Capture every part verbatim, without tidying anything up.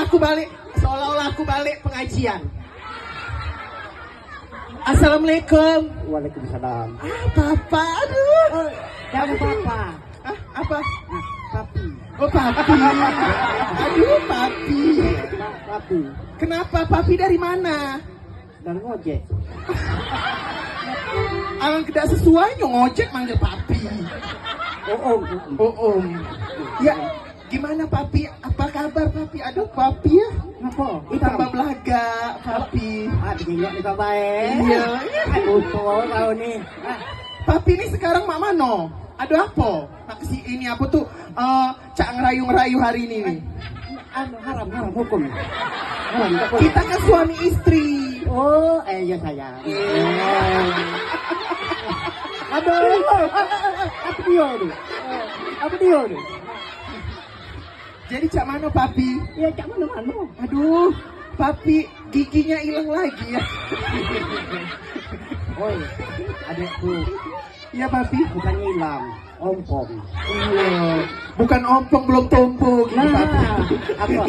Aku balik, seolah-olah aku balik pengajian. Assalamualaikum. Waalaikumsalam. Ah, Papa, aduh. Oh, jangan Papa. Ah, apa? Nah, Papi. Oh, Papi. Aduh, Papi. Papi. Kenapa? Papi dari mana? Dari ngojek. Alang kedak sesuai nyo ngojek manggil Papi. Oh, oh. Oh, oh. Ya, gimana Papi? Apa kabar Papi? Aduh, Papi ya. Ngapa? Tambah belaga, Papi. Ah, tinggal ni bae. Iya. Lupa kau ni. Ah. Papi ni sekarang mak mano? Aduh, apa? Nak ke si ini apa tu? Eh, cak ngerayu-ngerayu hari ini nih. Anu, haram, haram, hukum. Haram, tak boleh. Kita kan suami istri. Oh, eh, iya sayang. Iya. Aduh, apa dia tu? Apa dia tu? Jadi cak mano Papi? Ya, cak mano-mano. Aduh, Papi giginya hilang lagi ya. Oi, adikku. Iya, Papi. Bukan hilang, ompong. Iya. Bukan ompong, belum tompo gitu, nah, Papi. Apa?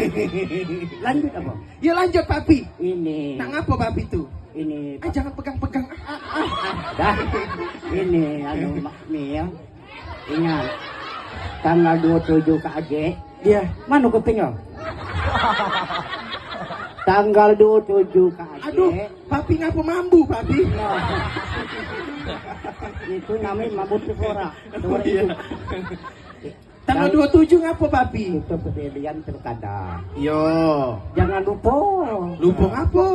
Lanjut apa? Ya, lanjut, Papi. Ini. Nak ngapa Papi tu? Ini. Ah, jangan pegang-pegang. Ah, ah, ah. Dah. Ini anu, Mak Mil. Ingat. Tanggal dua tujuh ke Aceh. Iya. Mano kupingnyo? Tanggal dua tujuh ke Aceh. Aduh, Papi ngapa mambu, Papi? Itu namanya mambu tengkorak. Oh, iya. Tanggal dua tujuh ngapa, Papi? Itu pemilihan pilkada. Yo. Jangan lupa. Lupa ngapa?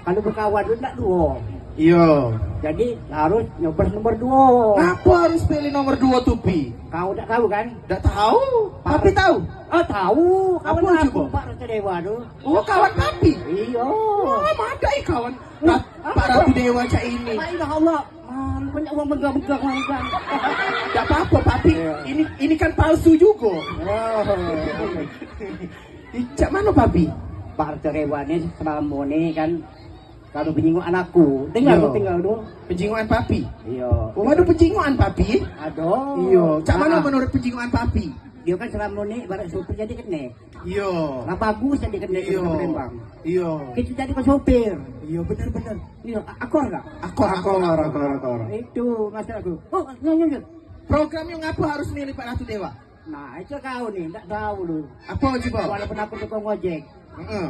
Kalau bekawan tu ndak duo. Iyo. Jadi harus nyoblos nomor duo. Ngapa harus pilih nomor duo tu, Pi? Kau ndak tahu kan? Ndak tahu. Papi tahu? Oh, tahu. Apa cuba? Pak Ratu Dewa tu. Oh, kawan Papi? Iyo. Wah, madai kawan. Pak, Pak Ratu Dewa cak ini. La ilaha illallah. Malu banyak uang megang-megang, megang. Ndak apa-apa, Papi. Iya. Ini, ini kan palsu juga. Oh. Ih, cak mano, Papi? Pak Ratu Dewa ni selama ni kan kalau penyinggungan aku. Dengar. Iyo. Tinggal tu. Penyinggungan Papi? Iyo. Oh, ada penyinggungan Papi? Ada. Iyo. Cak mano menurut penyinggungan Papi? Dia kan selama ni ibarat supir jadi kene. Iyo. Lah bagus jadi kene. Iyo. Palembang. Iyo. Kita jadi ke sopir. Iyo, bener-bener. Iyo, a-, akor gak? Akor, akor, akor, akor. Itu masalah tu. Oh, nyo, nyo, nyo. Program yang ngapa harus milih Pak Ratu Dewa? Nah, itu kau ni, ndak tahu lu. Apa cuba? Walaupun aku tukang ojek. Heeh.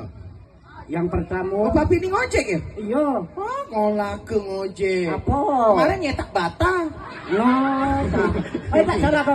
Yang pertama. Oh, Papi ni ngojek ya? Iyo. Oh, ngolah ke ngojek. Apa? Kemarin nyetak bata. Nah, tak. Eh, tak salah kau.